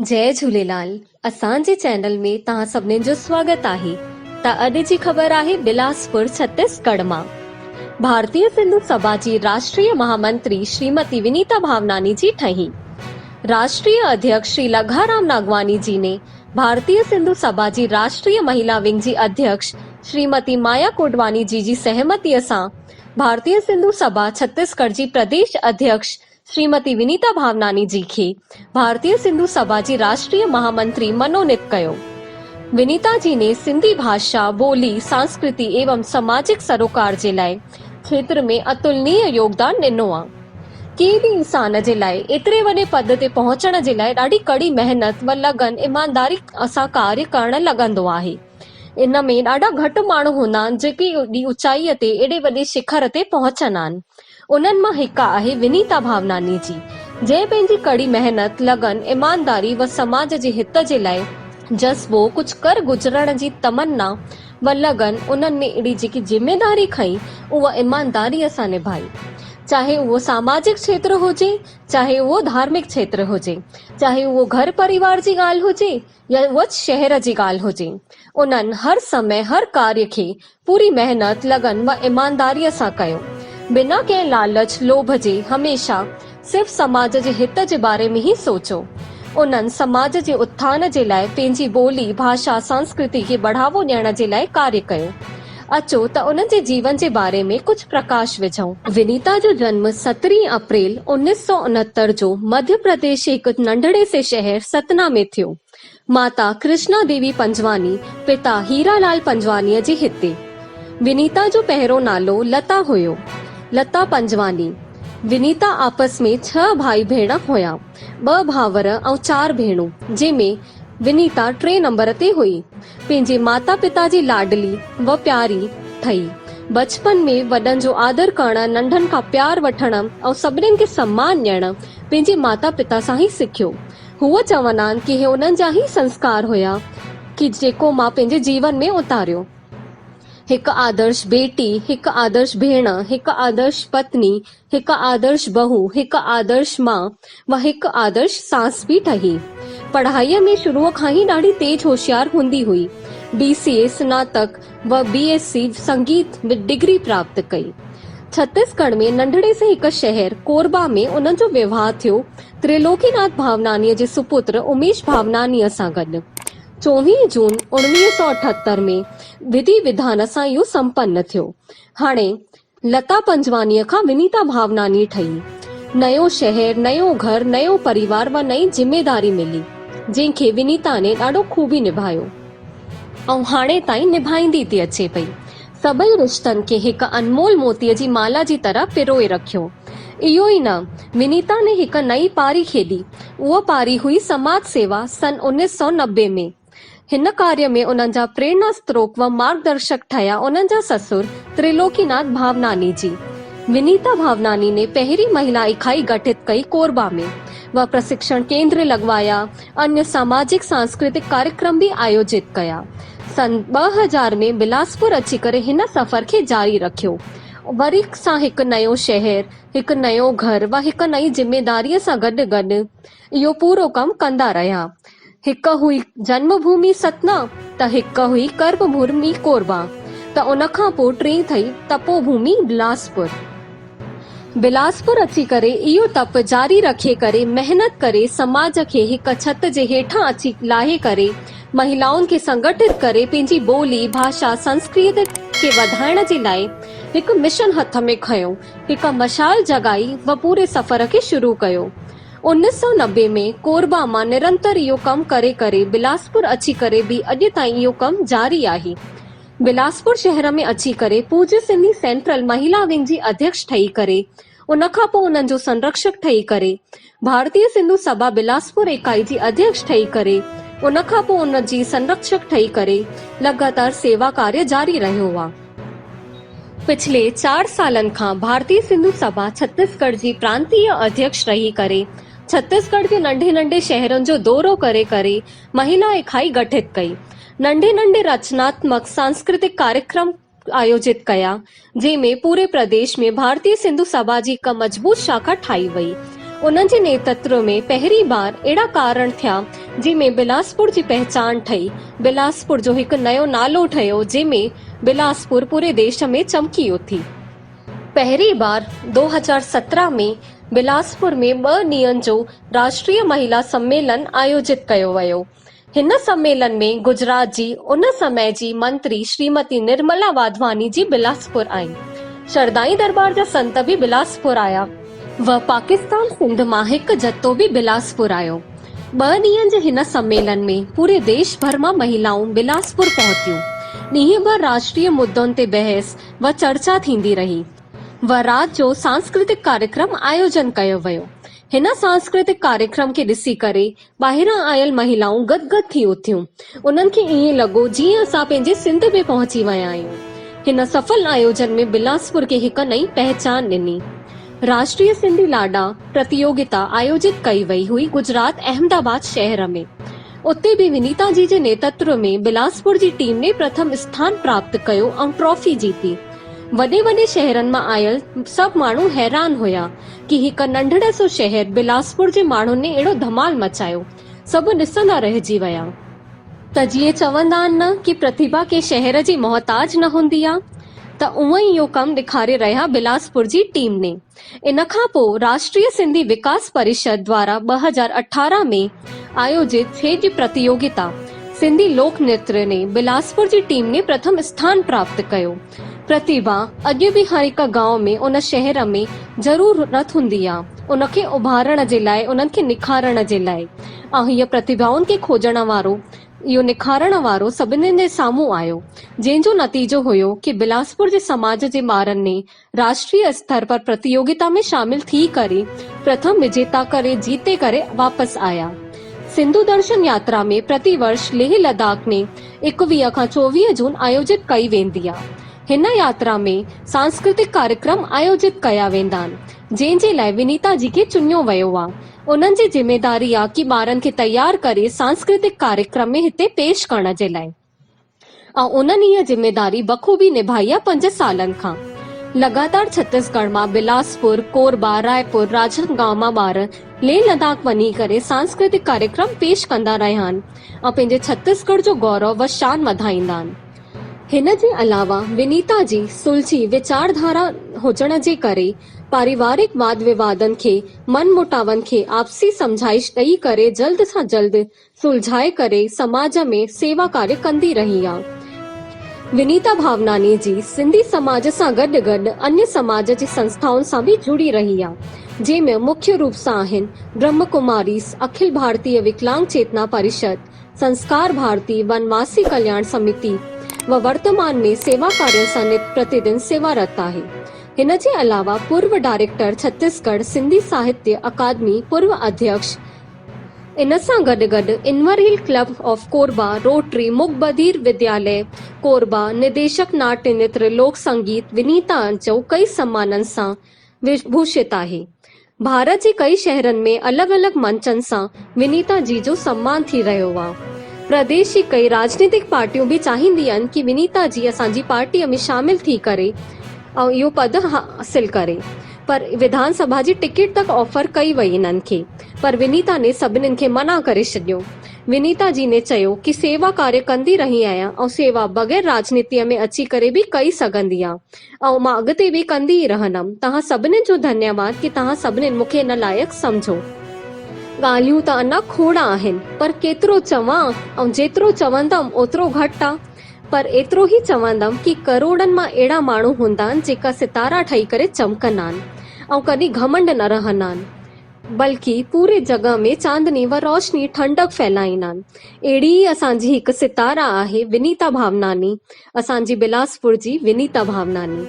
جئي جهوليلال اسان جي چينل ۾ توهان سڀني جو سواگت آهي ته اڄ جي خبر آهي بلاسپور ڇتيس ڳڙھ مان ڀارتيه سنڌو سڀا جي راشٽريه مهامنتري شريمتي ونيتا ڀاوناني جي ٺهي راشٽريه اڌيڪش شري لگهارام ناگواني جي ني ڀارتيه سنڌو سڀا جي راشٽريه مهيلا ونگ جي اڌيڪش شريمتي مايا ڪوڊواني جي جي سهمتي سان ڀارتيه سنڌو سڀا ڇتيس ڳڙھ جي پرديش اڌيڪش شريمتي ونيتا ڀاوناني جي کي ڀارتيه سنڌو سڀا جي راشٽريه مهامنتري منونيت ڪيو. ونيتا جي ني سنڌي ڀاشا، ٻولي، سانسڪرتي ايوم سماجڪ سروڪار جي لاء کيتر ۾ اتلنيه يوگدان ڏنو آ. ڪنهن به انسان جي لاء ايتري وڏي پد تي پهچڻ جي لاء ڏاڍي ڪڙي محنت و لگن ايمانداري سان ڪاريه ڪرڻ لڳندو آهي. ان ۾ ڏاڍا گهٽ ماڻهو هوندا آهن جيڪي ايڏي اوچائيء تي ايڏي وڏي شکر تي پهچندا آهن. انهن مان هڪ آهي ونيتا ڀاوناني جي، جنهن پنهنجي ڪڙي محنت، لگن، ايمانداري و سماج جي هت جي لاء جذبو، ڪجهه ڪر گذرڻ جي تمنا و لگن، انهن ۾ اهڙي جيڪي ذميداري کنئي، اها ايمانداريء سان نڀائي. چاهي اهو ساماجڪ کيتر هجي، چاهي اهو ڌارمڪ کيتر هجي، چاهي اهو گهر پريوار جي ڳالهه هجي يا وچ شهر جي ڳالهه هجي، انهن هر سمي هر ڪاريه کي پوري محنت، لگن و ايمانداريء سان ڪيو. بنا ڪنهن لالچ، لوڀ جي هميشه صرف سماج جي هت جي باري ۾ ئي سوچيو. انهن سماج جي اٿان جي لاء پنهنجي ٻولي، ڀاشا، سنسڪرتي کي بڙهاوو ڏيڻ جي لاء ڪاريه ڪيو. اچو ته انهن جي جيون جي باري ۾ ڪجهه پرڪاش وجهون. ونيتا جو جنم سترهين اپريل اڻويهه سؤ انهتر جو مڌيه پرديش جي هڪ ننڍڙي سي شهر ستنا ۾ ٿيو. ماتا ڪرشنا ديوي پنجواني، پتا هيرا لال پنجوانيء جي هتي. ونيتا جو پهريون نالو لتا هيو. لتا پنجواني. ونيتا آپس ۾ ڇهه ڀائي ڀيڻ هيا. ٻه ڀائر ۽ چار ڀيڻون، جنهن ۾ ونيتا ٽئين نمبر تي هئي. پنهنجي ماتا پتا جي لاڏلي و پياري ٺهي. بچپن ۾ وڏن جو آدر ڪرڻ، ننڍن کان پيار وٺڻ ۽ سڀنين کي سمان ڏيڻ پنهنجي ماتا پتا سان ئي سکيو. هو چوندا آهن ڪي هي انهن جا ئي سنسڪار هيا ڪي جيڪو مان پنهنجي جيون ۾ اتاريو. هڪ آدرش بيٽي، هڪ آدرش ڀيڻ، هڪ آدرش پتني، هڪ آدرش بهو، هڪ آدرش ماء و هڪ آدرش ساس به ٺهي. پڙهائيء ۾ شروع کان ئي ڏاڍي تيز هوشيار هوندي هئي. بي سي اي، سناتڪ، و بي ايس سي، سنگيت، ۾ ڊگري پراپت ڪئي. ڇتيس ڳڙهه ۾ ننڍڙي سي هڪ شهر ڪوربا ۾ انهن جو ويواهه ٿيو تريلوڪي ناٿ ڀاونانيء جي سپتر اميش ڀاونانيء سان گڏ. چوويهه جون 1978 ۾ وڌي وڌان سان اهو سمپن ٿيو. هاڻي لتا پنجوانيء کان ونيتا ڀاوناني ٺهي. نيو شهر، نيو گهر، نيو پريوار و نئين ذميداري ملي، جنهن کي ونيتا ني ڏاڍو خوبي نڀايو ۽ هاڻي تائين نڀائيندي ٿي اچي پئي. سڀئي رشتن کي هڪ انمول موتيء جي مالا جي طرح پروئي رکيو. اهو ئي نه، ونيتا ني هڪ نئين پاري کيڏي. اها پاري هئي سماج سيوا سن 1990 ۾. هن ڪاريه ۾ انهن جا پريرنا ستروڪ و مارگ درشڪ ٺهيا انهن جا سسر تريلوڪي ناٿ ڀاوناني جي. ونيتا ڀاوناني ني پهرين مهلا اڪائي گٺت ڪئي ڪوربا ۾ و پرشڪشڻ ڪيندر لڳوايا، انيه ساماجڪ سانسڪرتڪ ڪاريڪرم به آيوجت ڪيا. سن 2000 ۾ بلاسپور اچي ڪري هن سفر کي جاري رکيو. وري سان هڪ نيو شهر، هڪ نيو گهر و هڪ نئين ذميداريء سان گڏ گڏ اهو پورو ڪم ڪندا رهيا. هڪ هئي جنم ڀومي ستنا ته هڪ هئي ڪرم ڀومي ڪوربا ته ان کان پوء ٽين ٿئي تپو ڀومي بلاسپور. بلاسپور اچي ڪري اهو تپ جاري رکي ڪري محنت ڪري سماج کي هڪ ڇت جي هيٺان اچي لاهي ڪري مهلائن کي سنگٺت ڪري پنهنجي ٻولي، ڀاشا، سنسڪريت کي وڌائڻ جي لاء هڪ مشن هٿ ۾ کنيو، هڪ مشعال جڳائي و پوري سفر کي شروع ڪيو. 1990 ۾ ڪوربا مان نرنتر اهو ڪم ڪري ڪري بلاسپور اچي ڪري به اڄ تائين اهو ڪم جاري آهي. بلاسپور شهر ۾ اچي ڪري پوجيه سنڌي سينٽرل مهيلا ونگ جي اڌيڪش ٺهي ڪري ان کان پوء انهن جو سنرڪشڪ ٺهي ڪري ڀارتيه سنڌو سڀا بلاسپور ايڪائي جي اڌيڪش ٺهي ڪري ان کان پوء ان جي سنرڪشڪ ٺهي ڪري لڳاتار سيوا ڪاريه جاري رهيو آ. پڇلي چار سالن کان ڀارتيه سنڌو سڀا ڇتيسڳڙهه جي پرانتيه اڌيڪش رهي ڪري ڇتيسڳڙهه جي ننڍي ننڍي شهرن جو دورو ڪري ڪري مهيلا ايڪائي گٺت ڪئي. ننڍي ننڍي رچناتمڪ سانسڪرتڪ ڪاريڪرم آيوجت ڪيا، جنهن ۾ پوري پرديش ۾ ڀارتيه سنڌو سڀا جي هڪ مضبوط شاخا ٺاهي وئي. انهن جي نيتتو ۾ پهرين بار اهڙا ڪارڻ ٿيا جنهن ۾ بلاسپور جي پهچان ٺهي، بلاسپور جو هڪ نيو نالو ٺهيو جنهن ۾ بلاسپور پوري ديش ۾ چمڪي اٿي. پهرين بار 2017 ۾ بلاسپور ۾ ٻه ڏينهن جو راشٽريه مهيلا سميلن آيوجت ڪيو ويو. هن سميلن ۾ گجرات جي ان سمي جي منتري شريمتي نرملا واڌواني جي بلاسپور آئي. شردائي درٻار جا سنت به بلاسپور آيا. و پاڪستان سنڌ مان هڪ جتو به بلاسپور آيو. ٻه ڏينهن جي هن سميلن ۾ پوري ديش ڀر مان مهيلائون بلاسپور پهتيون. ڏينهن ڀر راشٽريه مدعن تي بحث و چرچا ٿيندي رهي. و رات جو سانسڪرتڪ ڪاريڪرم آيوجن ڪيو ويو. هن سانسڪرتڪ ڪاريڪرم کي ڏسي ڪري ٻاهران آيل مهيلائون گد گد ٿي اٿيون. انهن کي ائين لڳو جيئن اسان پنهنجي سنڌ ۾ پهچي ويا آهيون. هن سڦل آيوجن ۾ بلاسپور کي هڪ نئين پهچان ڏني. راشٽريه سنڌي لاڏا پرتيوگتا آيوجت ڪئي وئي هئي گجرات احمد آباد شهر ۾. اتي به ونيتا جي جي نيتتو ۾ بلاسپور جي ٽيم ني پرٿم اسٿان پراپت ڪيو ۽ ٽرافي جيتي. وڏي وڏي شهرن مان آيل سڀ ماڻهو حيران هيا ڪي هڪ ننڍڙ سو شهر بلاسپور جي ماڻهن ني اهڙو ڌمال مچايو. سڀ ڏسندا رهجي ويا. ته جيئن چوندا آهن نه ڪي پرتيڀا ڪنهن شهر جي محتاج نه هوندي آ ته اونئن ئي اهو ڪم ڏيکاري رهيا بلاسپور جي ٽيم ني. ان کان پو راشٽريه سنڌي وڪاس پريشد دوارا 2018 ۾ آيوجت ڇيڄ پرتيوگتا سنڌي لوڪ نرتيه ني بلاسپور جي ٽيم ني پرٿم اسٿان پراپت ڪيو. پرتيڀا اڄ به هر هڪ گانء ۾ ان شهر ۾ ضرور رت هوندي آ ان کي اڀارڻ جي لاء انهن کي نکارڻ جي لاء ۽ هيء پرتيڀائن کي کوجڻ وارو اهو نکارڻ وارو سڀني جي سامهون آيو جنهن جو نتيجو هيو ڪي بلاسپور جي سماج جي ٻارن ني راشٽريه استر پر پرتيوگتا ۾ شامل ٿي ڪري پرٿم وجيتا ڪري جيتي ڪري واپس آيا. سنڌو درشن ياترا ۾ پرتي ورش ليهه لداخ ۾ 21 کان 24 جون آيوجت ڪئي ويندي آ. هن ياترا ۾ سانسڪرتڪ ڪاريڪرم آيوجت ڪيا ويندا آهن جنهن جي لاء ونيتا جي کي چنيو ويو آ. انهن جي ذميداري آ ڪي ٻارن کي تيار ڪري سانسڪرتڪ ڪاريڪرم ۾ هتي پيش ڪرڻ جي لاء. ۽ انهن اها ذميداري بخوبي نڀائي آ پنج سالن کان لڳاتار ڇتيسڳڙهه مان بلاسپور، ڪوربا، رائپور، راجنندگائون مان ٻار ليهه لداخ وڃي ڪري سانسڪرتڪ ڪاريڪرم پيش ڪندا رهيا آهن ۽ پنهنجي ڇتيسڳڙهه جو گورو و شان وڌائيندا آهن. هن جي علاوه ونيتا جي سلجهي ويچارڌارا هجڻ جي ڪري پاريوارڪ واد ووادن کي من مٽاون کي آپسي سمجهائش ڏئي ڪري جلد سان جلد سلجهائي ڪري سماج ۾ سيوا ڪاريه ڪندي رهي آ. ونيتا ڀاوناني جي سنڌي سماج سان گڏ گڏ انيه سماج جي سنسٿائن سان به جڙي رهي آ جنهن ۾ مکيه روپ سان آهن برهم ڪماريس، اکل ڀارتيه وڪلانگ چيتنا پريشد، سنسڪار ڀارتي، ونواسي ڪلياڻ سميتي و ورتمان ۾ سيوا ڪارين سان نت پرتيدن سيوارت آهي. هن جي علاوه پورو ڊائريڪٽر ڇتيسڳڙهه سنڌي ساهتيه اڪادمي پورو اڌيڪش، ان سان گڏ گڏ انورهيل ڪلب آف ڪوربا، روٽري، مڪ بڌير ودياليه، ڪوربا، نديشڪ ناٽيه نتر لوڪ سنگيت ونيتا جو ڪئي سمانن سان وڀوشت آهي. ڀارت جي ڪئي شهرن ۾ الڳ الڳ منچن سان ونيتا جي جو سمان ٿي رهيو آ. پرديش جي ڪئي راجنيتڪ پارٽيون به چاهيندي آهن ڪي ونيتا جي اسان جي پارٽيء ۾ شامل ٿي ڪري ۽ اهو پد حاصل ڪري پر وڌان سڀا جي ٽڪيٽ تڪ آفر ڪئي وئي انهن کي پر ونيتا ني سڀنين کي منع ڪري ڇڏيو. ونيتا جي ني چيو ڪي سيوا ڪاريه ڪندي رهي آهيان ۽ سيوا بغير راجنيتيء ۾ اچي ڪري به ڪئي سگهندي آ ۽ مان اڳتي به ڪندي ئي رهندم. توهان سڀنين جو ڌنيواد ڪي توهان سڀنين مون کي ان لائق سمجهو. ڳالهيون ته اڃا کوڙ آهن پر ڪيترو چوان ۽ جيترو چوندم اوترو گهٽ آ. پر ايترو ئي چوندم ڪي ڪروڙن مان اهڙا ماڻهو هوندا آهن جيڪا ستارا ٺهي ڪري چمڪندا آهن ۽ ڪڏهن گهمنڊ نه رهندا آهن بلڪه پوري جڳ ۾ چاندني و روشني ٺنڊڪ ڦهلائيندا آهن. اهڙي ئي اسان جي هڪ ستارا آهي ونيتا ڀاوناني اسان جي بلاسپور جي ونيتا ڀاوناني.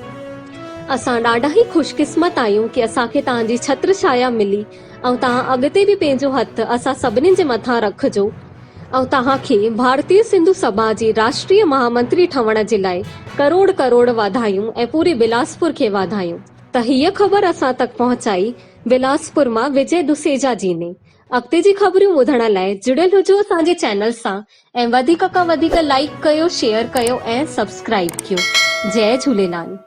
اسان ڏاڍا ئي خوش قسمت آهيون ڪي اسان کي توهان جي ڇتر ڇايا ملي ۽ توهان اڳتي به پنهنجو هٿ اسان سڀني جي مٿان رکجو. ۽ توهان کي ڀارتيه سنڌو سڀا جي راشٽريه مهامنتري ٺهڻ جي لاء ڪروڙ ڪروڙ واڌايون ۽ پوري بلاسپور کي واڌايون. ته هيء خبر اسان تڪ پهچائي بلاسپور مان وجي دسيجا جي ني. اڳتي جي خبريون ٻڌڻ لاء جڙيل هجو اسان جي چينل سان ۽ وڌيڪ کان وڌيڪ لائيڪ ڪيو شيئر ڪيو ۽ سبسڪرائيب ڪيو. جئي جهوليلال.